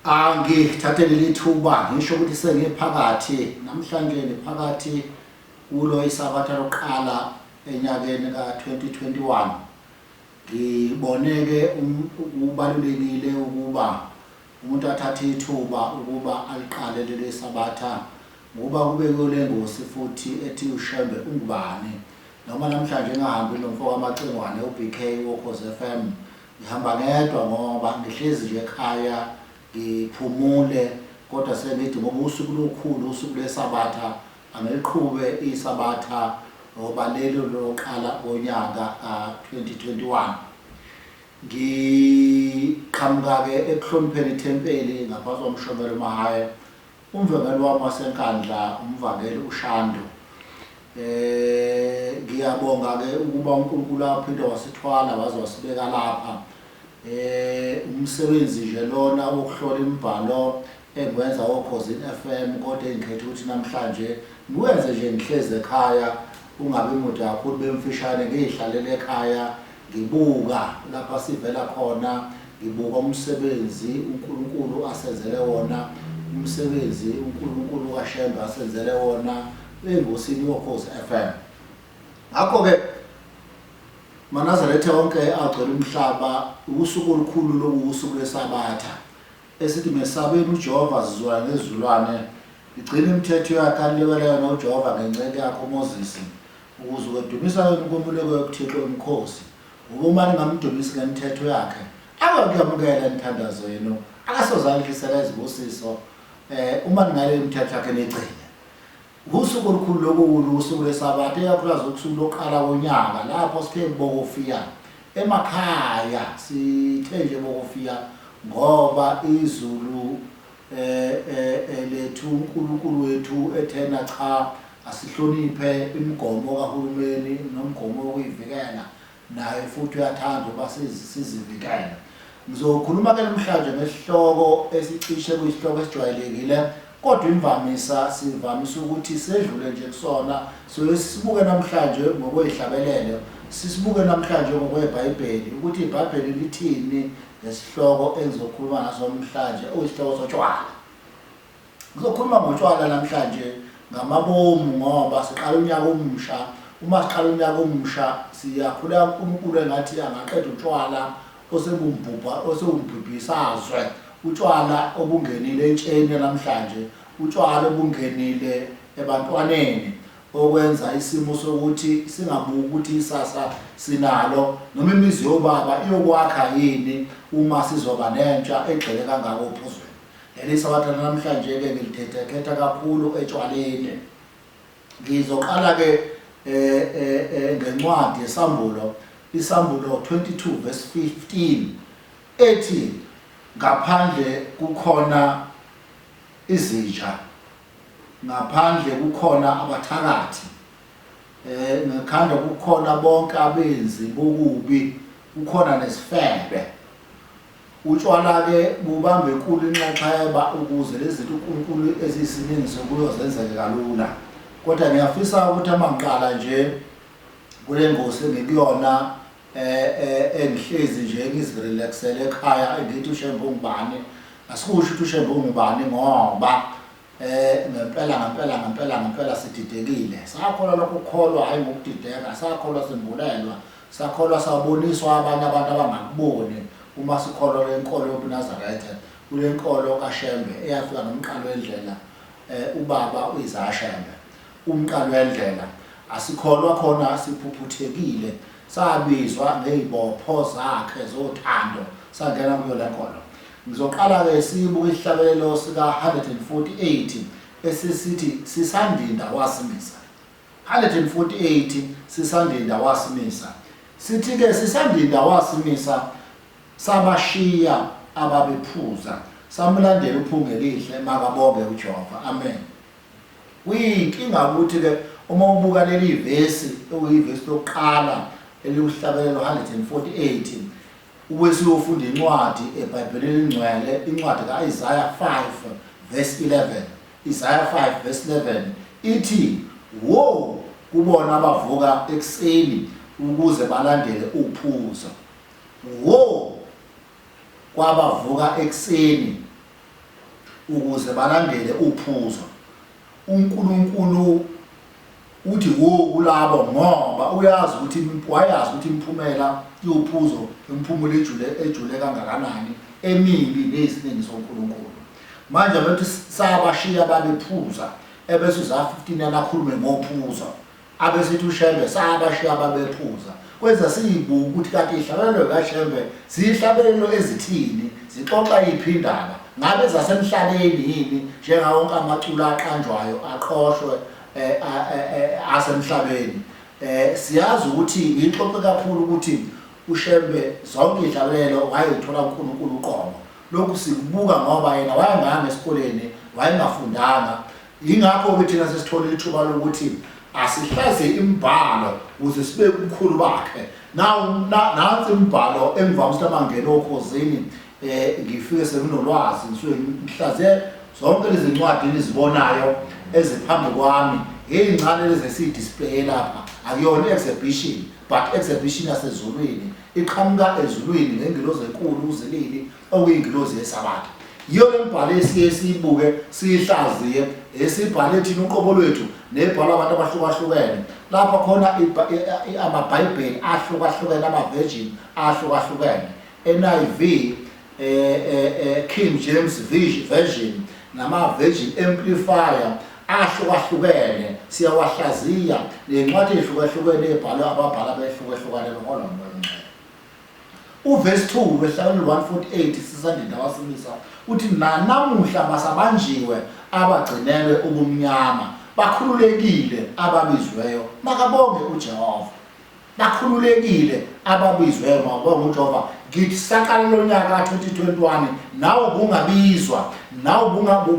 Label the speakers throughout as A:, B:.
A: Angithathe leli thuba ngisho ukuthi sengiphakathi namhlanje ngiphakathi kulo isabatha lokuqala enyakeni ka-2021. Ngibone-ke um, kubalulekile ukuba umuntu athathe ithuba ukuba aliqale leli sabatha ngoba kube kule ngosi futhi ethi uShembe ungubani. Noma namhlanje ngingahambi nomfo kaMacingwane uBK woKhozi FM Ngihamba ngedwa ngoba ngihlezi nje ekhaya ngiphumule kodwa sengithi ngoba usuku lukhulu usuku lwesabatha angiliqhube isabatha ngoba leli loqala konyaka ka-2021. Ngiqhamuka-ke ekuhlonipheni ithempeli ngaphansi kwaMshomela uMahaye Umvangeli wami waseNkandla umvangeli uShandu. Eh ngiyabonga ke ukuba uNkulunkulu aphinde wasithwala waze wasibeka lapha. Eh umsebenzi nje lona wokuhlola imibhalo engiwenza oKhozini FM kodwa engikhetha ukuthi namhlanje ngiwenze nje ngihlezi ekhaya ungabi mude kakhulu bemfishane ngiyihlalele ekhaya Ngibuka lapha sivela khona, ngibuka umsebenzi uNkulunkulu asenzele wona, umsebenzi uNkulunkulu kaShembe asenzele wona engosini yoKhozi FM. Ngakho-ke maNazaretha onke agcwele umhlaba, usuku olukhulu lokuwusuku lweSabatha, esithi mesabeni uJehova zizulwane ngezizulwane, igcine imithetho yakhe anilebela yona uJehova ngenceku yakhe uMoses. Ukuze ukwedumisa kwenu kwemulekwe kuThixo wemikhosi, ngoba uma ningamdumisi ngemithetho yakhe, akakuyamukela imithandazo yenu, akasoze anihlisela izibusiso eh uma ningalela imithetho yakhe nigcine. Usuku olukhulu lokuwulu usuku lweSabatha, ikakhulukazi usuku lokuqala konyaka, lapho sithe bokofiya emakhaya, sithe nje bokofiya ngoba izulu eh, eh, eh lethu uNkulunkulu wethu ethena cha asihloniphe imigomo kahulumeni nomgomo wokuyivikela naye futhi uyathanda uba sizivikele. Ngizokhuluma ke namhlanje ngesihloko esicishe kuyisihloko esijwayelekile kodwa imvamisa sivamise ukuthi sedlule nje kusona soye sisibuke namhlanje ngokwezihlabelelo sisibuke namhlanje ngokweBhayibheli ukuthi iBhayibheli lithini ngesihloko engizokhuluma ngaso namhlanje okuyisihloko sotshwala. Ngizokhuluma ngotshwala namhlanje ngamabomu ngoba siqala unyaka omusha. Uma siqala unyaka omusha siyakhuleka kuNkulunkulu engathi angaqeda utshwala osebumbhubha osewumbhubhisazwe, utshwala obungenile entsheni namhlanje, utshwala obungenile ebantwaneni okwenza isimo sokuthi singabuki ukuthi isasa sinalo noma imizi yobaba iyokwakha yini uma sizoba nentsha egxile kangaka ophuzweni. Leli sabatha namhlanje-ke ngilithethekhetha kakhulu etshwaleni. Ngizoqala-ke eh, eh, eh, ngencwadi yeSambulo, iSambulo 22 verse 15 ethi ngaphandle kukhona izinja, ngaphandle kukhona abathakathi, eh ngekhanda kukhona bonke abenzi bokubi, kukhona nesifebe. Utshwala-ke bubamba enkulu inxaxheba ukuze lezi zinto uNkulunkulu eziyisiningiso kuyo zenzeke kalula. Kodwa ngiyafisa ukuthi uma ngiqala nje kule ngosi engikuyona eh, eh, engihlezi nje ngizirelaxele ekhaya engithi uShembe ungubani, asikusho ukuthi uShembe ungubani ngoba Eh ngempela ngempela ngempela ngempela sididekile. Sakholwa lokhu kukholwa hayi ngokudideka, sakholwa sembulelwa, sakholwa saboniswa abanye abantu abangakuboni uma sikholwa le nkolo yobuNazaretha, kule nkolo kaShembe eyafika nomqalo wendlela eh ubaba uIsaya Shembe. Umqalo wendlela asikholwa khona siphuphuthekile sabizwa ngezibopho zakhe zothando sangena kuyo le nkolo. Ngizoqala-ke sibuke isihlabelelo sika-148 esisithi Sisandinda wasimisa. 148 Sisandinda wasimisa. Sithi-ke sisandinda wasimisa sabashiya ababephuza samlandela uPhungelihle makabonge uJehova. Amen. Kuyinkinga ukuthi-ke uma ubuka leli vesi okuyivesi lokuqala elikuhlabelelo 148 Ube suyofunda incwadi eBhayibhelini elingcwele, incwadi ka-Isaya 5 verse 11. Isaya 5 verse 11 ithi, Wo kubona abavuka ekuseni ukuze balandele uphuzo. Wo kwabavuka ekuseni. ukuze balandele uphuzo. UNkulunkulu uthi wo kulabo ngoba uyazi ukuthi wayazi ukuthi imiphumela yophuzo imiphumela ejule ejule kangakanani emibi neziningi soNkulunkulu. Manje bethi sabashiya babephuza ebese uza 15 yanakhulume ngophuzo. Abesethi uShembe sabashiya babephuza. Kwenza siyibuke ukuthi kanti ihlabelelo kaShembe ziyihlabelelo ezithini, zixoxa yiphi indaba. Ngabe zasemhlabeni yini njengawo wonke amaculo aqanjwayo aqoshwe eh, eh, asemhlabeni. Eh siyazi ukuthi ngixoxe kakhulu ukuthi uShembe zonke izihlabelelo wayethola uNkulunkulu uqobo. Lokhu sikubuka ngoba yena wayenganga esikoleni, wayengafundanga. Yingakho-ke thina sesithola ithuba lokuthi asihlaziye imibhalo ukuze sibeke ubukhulu bakhe. Nansi imibhalo engivame ukuthi amangena okhozini um ngifike senginolwazi ngisuke ngihlaziye zonke lezi ncwadi enizibonayo eziphambi kwami ngey'ncane lezi esiyi-displaye lapha akuyona i-exhibition but exhibition yasezulwini iqhamuka ezulwini ngengilozi enkulu uzilili okuyingilozi yeSabatha. Yiyo le mibhalo esiye siyibuke siyihlaziye esibhale thina uqobo lwethu nebhalwa abantu abahlukahlukene lapha khona amabhayibheli ahlukahlukene ama-virgin ahlukahlukene NIV eh, eh, eh, King James Version nama-Virgin Amplifier ahlukahlukene siyawahlaziya nencwadi ehlukahlukene ebhalwe ababhala behlukahlukane beholwa nguMoya oNgcwele. Uvesi 2 wehlakalo 148 sisandinda wasimisa uthi nanamuhla basabanjiwe abagcinelwe ubumnyama bakhululekile ababizweyo makabonge uJehova bakhululekile ababizweyo makabonge uJehova ngithi saqala lonyaka ka-2021 nawe bungabizwa nawe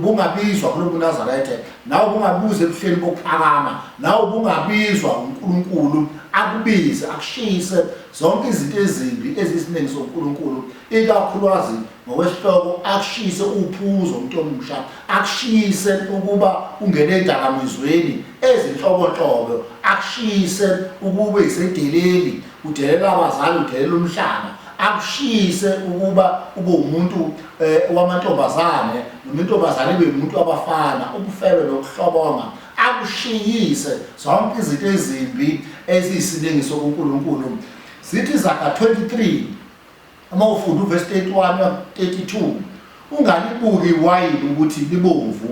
A: bungabizwa kulobuNazaretha nawe bungabuza ebuhleni bokuphakama nawe bungabizwa uNkulunkulu akubize akushise zonke izinto ezimbi ezisiningi soNkulunkulu ikakhulukazi ngokwesihloko akushise uphuzo umuntu omusha akushise ukuba ungene edakamizweni ezinhlobonhlobo akushise ukuba isedeleli udelela abazali udelela umhlaba akushise ukuba ube umuntu eh, wamantombazane noma intombazane ibe umuntu wabafana ubufebe nokuhlobonga akushiyise zonke izinto ezimbi eziyisilingiso kuNkulunkulu zithi zaga 23 uma ufunda uvesi 31 32 ungalibuki iwayini ukuthi libomvu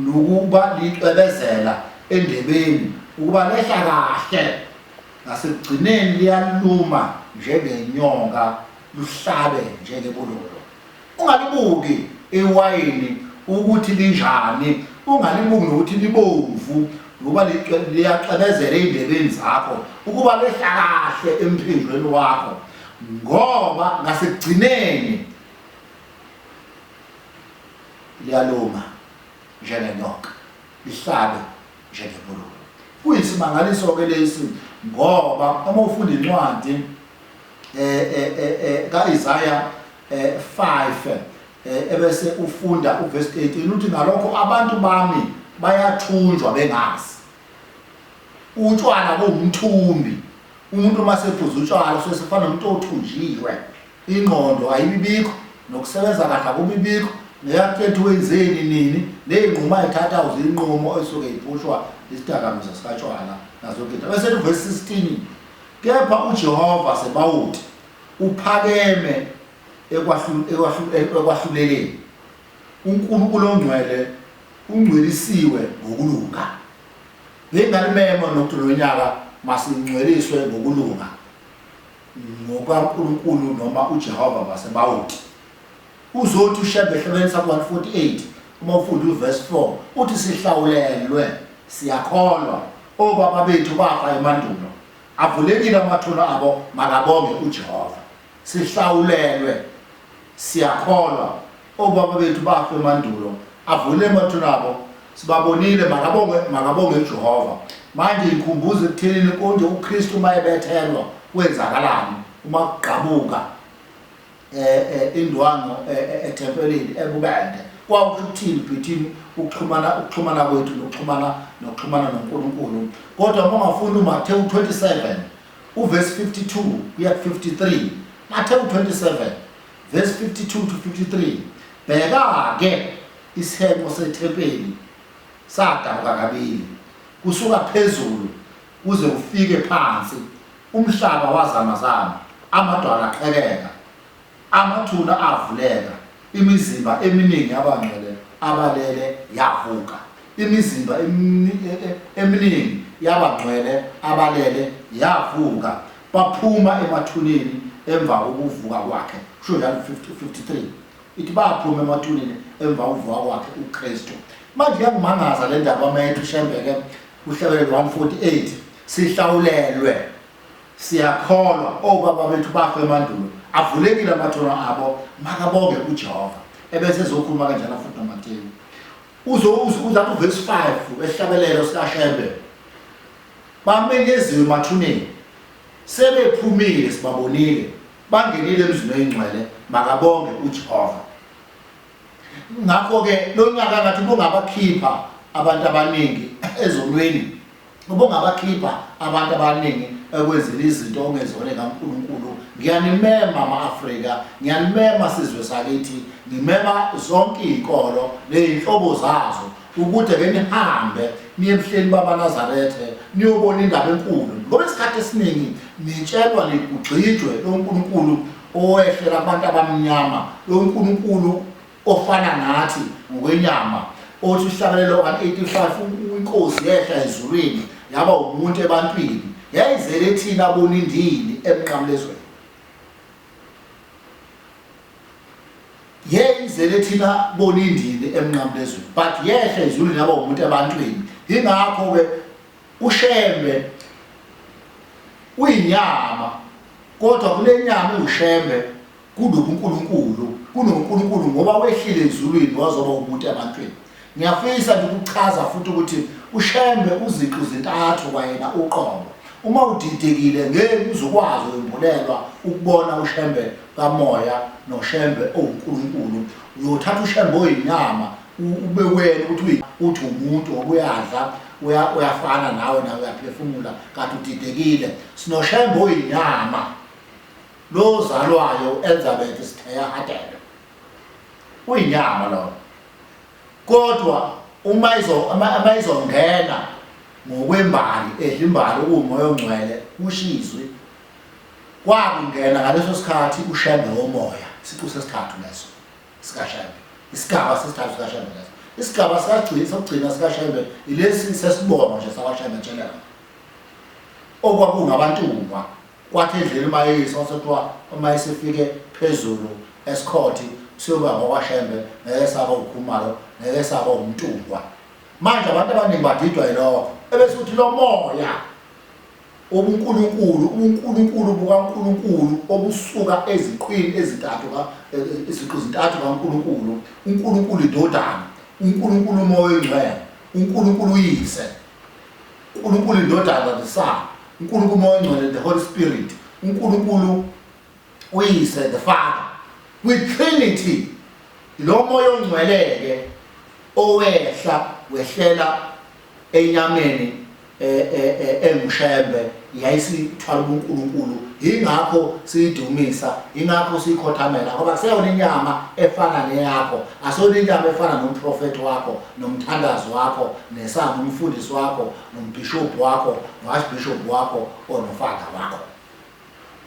A: nokuba licwebezela endebeni ukuba lehla kahle ngasekugcineni liyaluma njengenyoka luhlabe njengebululu Ungalibuki iwayini ukuthi linjani, ungalibuki nokuthi libomvu ngoba liyacwebezela ey'ndebeni zakho, ukuba lehla kahle emphinjweni wakho, ngoba ngasekugcineni liyaluma njengenyoka, lihlabe njengebululu. Kuyisimangaliso-ke lesi ngoba uma ufunda incwadi eh, eh, eh, eh ka-Isaya 5 ebese ufunda uverse 18 uthi ngalokho abantu bami bayathunjwa bengazi. Utshwala buwumthumbi. Umuntu uma sephuza utshwala usuke sefana nomuntu othunjiwe. Ingqondo ayibibikho nokusebenza kahle akubibikho neyakuthetha wenzeni nini ney'nqumo ayithatha uzinqumo esuke iphushwa isidakamizwa sikatshwala nazo kinto. Bese uverse 16 Kepha uJehova Sebawoti uphakeme ekwahluleleni, uNkulunkulu ongcwele ungcwelisiwe ngokulunga. Bengalimema nokuthi lo nyaka masingcweliswe ngokulunga ngokaNkulunkulu noma uJehova waseBawoti. Uzothi uShembe ehlobeni saku-148 uma ufunda uvesi 4 uthi sihlawulelwe siyakholwa obaba bethu bafa emandulo avulekile amathuna abo makabonge uJehova sihlawulelwe siyakholwa obaba bethu bafa emandulo avule amathuna abo sibabonile makabonge makabonge uJehova manje ngikhumbuza ekuthenini konje uKristu uma ebethelwa kwenzakalani uma kugqabuka eh, eh, indwangu eh, ethempelini ebubende kwakusho ukuthini between ukuxhumana ukuxhumana kwethu nokuxhumana nokuxhumana noNkulunkulu kodwa uma ungafunda uMathewu 27 uverse 52 kuya ku 53 Mathewu 27 verse 52 to 53. Bheka-ke isihenqo sethempeli sadabuka kabili, kusuka phezulu kuze kufike phansi, umhlaba wazamazama, amadwala aqhekeka, amathuna avuleka, imizimba eminingi yabangcwele abalele yavuka. Imizimba eminingi yabangcwele abalele yavuka, baphuma emathuneni emva kokuvuka kwakhe. Kusho njalo 53. Ithi baphuma emathuneni emva kokuvuka kwakhe uKristu. Manje iyangimangaza le ndaba uma ethi uShembe-ke uhlabelelo 148 sihlawulelwe siyakholwa obaba bethu bafa emandulo avulekile amathuna abo makabonge uJehova ebese ezokhuluma kanjalo futhi noMateyu uzathi uvesi 5 esihlabelelo sikaShembe bamenyeziwe emathuneni sebephumile sibabonile bangenile emzini oyingcwele makabonge uJehova ngakho-ke lo nyaka ngathi ubungabakhipha abantu abaningi ezonweni ubungabakhipha abantu abaningi ekwenzeni izinto ongezona kaNkulunkulu ngiyanimema ma-Afrika ngiyanimema sizwe sakithi ngimema zonke iy'nkolo ney'nhlobo zazo ukuthi ake nihambe niye ebuhleni bamaNazarethe niyobona indaba enkulu ngoba isikhathi esiningi nitshelwa nigugxijwe lo Nkulunkulu owehlela kubantu abamnyama lo Nkulunkulu ofana nathi ngokwenyama othi uhlabelelo 185 inkosi yehla ezulwini yaba umuntu ebantwini yayizele thina bonindini emnqamlezweni yeyizele thina bonindini emnqamlezweni but yehla ezulwini yaba umuntu ebantwini yingakho ke uShembe uyinyama kodwa kule nyama uShembe kunobuNkulunkulu kunoNkulunkulu ngoba wehlile ezulwini wazoba umuntu ebantwini ngiyafisa nje ukuchaza futhi ukuthi uShembe uziqu zintathu kwayena uqobo uma udidekile ngeke uzokwazi ukwembulelwa ukubona uShembe kamoya noShembe owuNkulunkulu uyothatha uShembe oyinyama ube wena ukuthi uthi umuntu ngoba uyadla uyafana nawe nawe uyaphefumula kanti udidekile sinoShembe oyinyama lo ozalwayo Elizabeth Sitheya Hadebe uyinyama lo kodwa uma izo uma izongena ngokwembali edla imbali okuwumoya ongcwele kushizwi kwakungena ngaleso sikhathi uShembe womoya isiqu sesithathu leso sikaShembe isigaba sesithathu sikaShembe leso isigaba sikagcina sokugcina sikaShembe ilesi sesibongo nje sakwaShembe tshelela okwakungabantungwa Kwathi endleleni uma eyiswa sekuthiwa uma isifike phezulu esikhothi siyoba ngokwaShembe ngeke saba uKhumalo ngeke saba uMntungwa. Manje abantu abaningi badidwa yilokho ebese uthi lo moya ubuNkulunkulu ubuNkulunkulu bukaNkulunkulu obusuka eziqwini ezintathu ka iziqu zintathu kaNkulunkulu uNkulunkulu iNdodana uNkulunkulu uMoya oyiNgcwele uNkulunkulu uYise uNkulunkulu iNdodana the Son uNkulunkulu uMoya oNgcwele the Holy Spirit uNkulunkulu uYise the Father kwi-Trinity lo moya ongcwele-ke owehla wehlela enyameni enguShembe yayisithwala ubuNkulunkulu yingakho siyidumisa yingakho siyikhothamela ngoba kuseyona inyama efana neyakho asiyona inyama efana nomprofethi wakho nomthandazi wakho nesami umfundisi wakho nombhishobhi wakho no-archbishop wakho or nofada wakho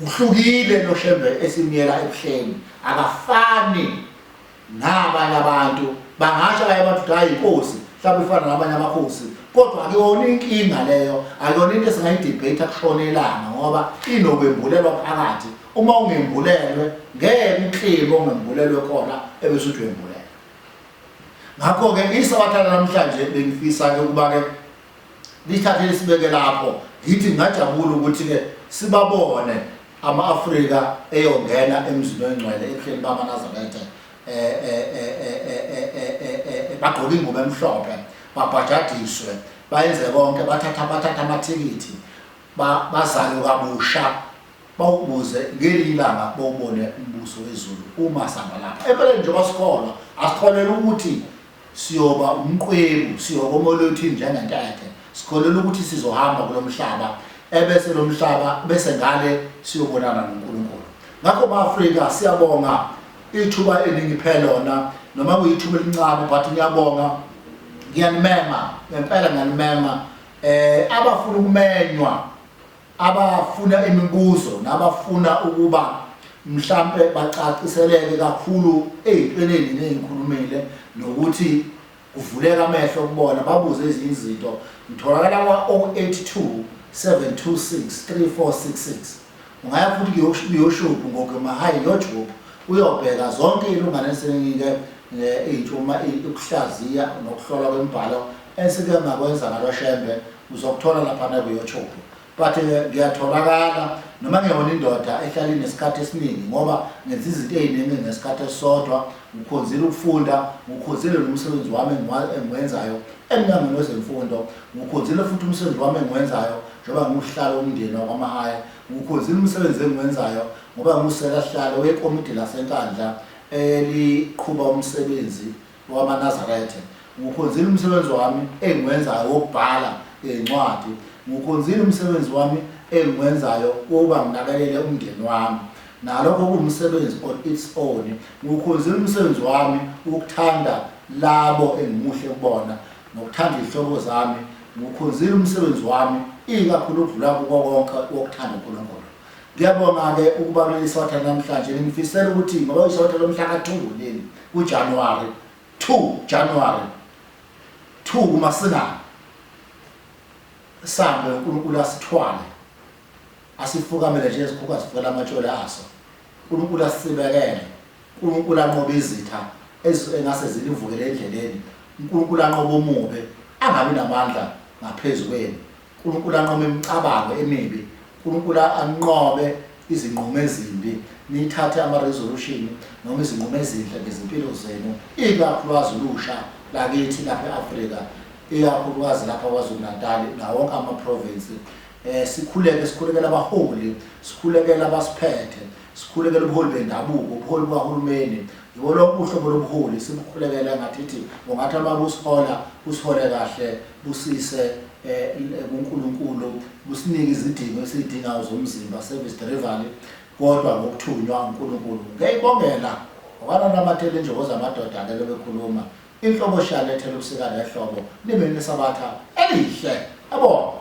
A: uhlukile noShembe esimyela ebuhleni akafani nabanye abantu bangasho abanye abantu ukuthi hayi inkosi mhlawumbe ifana nabanye amakhosi kodwa akuyona inkinga leyo akuyona into esingayidebate kushona ilanga ngoba inokwembulelwa phakathi uma ungembulelwe ngeke uklime ongembulelwe khona ebese uthi uyembulelwa ngakho-ke isabatha namhlanje bengifisa-ke ukuba-ke lithathe lisibeke lapho ngithi ngingajabula ukuthi-ke sibabone ama-Afrika eyongena emzini oyingcwele ebuhleni bamaNazaretha eh, eh, eh, bagqoke ingubo emhlophe babhajadiswe bayenze konke bathatha bathatha amathikithi bazalwe kabusha bawubuze ngelinye ilanga bawubone umbuso wezulu uma sihamba lapha empeleni njengoba sikholwa asikholelwa ukuthi Siyoba umqwebu, siyoba omolwethini njengentethe. Sikholelwa ukuthi sizohamba kulo mhlaba, ebese lo mhlaba bese ngale siyobonana noNkulunkulu. Ngakho ma-Afrika siyabonga ithuba eningiphe lona. Noma kuyithuba elincane but ngiyabonga ngiyanimema ngempela ngiyanimema abafuna ukumenywa abafuna imibuzo nabafuna ukuba mhlampe bacaciseleke kakhulu ey'ntweni ey'ningi ey'ngikhulumile nokuthi kuvuleka amehlo kubona babuze ezinye izinto ngitholakala kwa-082 726 3466 ungaya futhi kuyoshubhu ngokumahayi yoJub uyobheka zonke ilungane esenike iy'ntshuma ukuhlaziya nokuhlolwa kwemibhalo esike ngakwenza ngaloshembe uzokuthola laphana kuyoTube but ngiyatholakala noma ngiyona indoda ehlala inesikhathi esiningi ngoba ngenza izinto ey'ningi ngesikhathi esisodwa ngikhonzile ukufunda ngikhonzile nomsebenzi wami engiwenzayo emnyangweni wezemfundo ngikhonzile futhi umsebenzi wami engiwenzayo njengoba ngiwuhlalo womndeni wakwamahaya ngikhonzile umsebenzi engiwenzayo ngoba ngiwusela sihlalo wekomidi lasenkandla eliqhuba umsebenzi wamaNazaretha. Ngiwukhonzile umsebenzi wami engiwenzayo wokubhala iy'ncwadi. Ngiwukhonzile umsebenzi wami engiwenzayo wokuba nginakelele umndeni wami. Nalokho kuwumsebenzi on its own. Ngiwukhonzile umsebenzi wami wokuthanda labo engimuhle kubona nokuthanda iy'hlobo zami. Ngiwukhonzile umsebenzi wami ikakhulu ukudlula kuko konke wokuthanda uNkulunkulu. Ngiyabonga-ke ukuba kuleli sabatha namhlanje nginifisela ukuthi ngoba isabatha lomhla ka-2 leli kuJanuwari 2 January 2 kuMasingana sambe uNkulunkulu asithwale asifukamele nje izikhukha zifukela amatshole aso uNkulunkulu asibekele uNkulunkulu anqobe izitha engase zilivukele endleleni uNkulunkulu anqobe umubi angabi namandla ngaphezu kwenu uNkulunkulu anqobe imicabango emibi uNkulunkulu anqobe izinqumo ezimbi nithathe ama-resolution noma izinqumo ezinhle ngezimpilo zenu ikakhulukazi ulusha lakithi lapha e-Afrika ikakhulukazi lapha KwaZulu-Natal nawo wonke ama-province sikhuleke sikhulekela abaholi sikhulekela abasiphethe sikhulekela ubuholi bendabuko ubuholi bukahulumeni yibo lonke uhlobo lobuholi sibukhulekela ngathithi ungathi ababusihola usihole kahle busise kuNkulunkulu businike izidingo esiyidingayo zomzimba service delivery kodwa ngokuthunywa uNkulunkulu ngiyayibongela ngokwananamathela injobo zamadoda ke bekhuluma inhlobo shalethela ubusika nehlobo nibe nesabatha elihle yabo.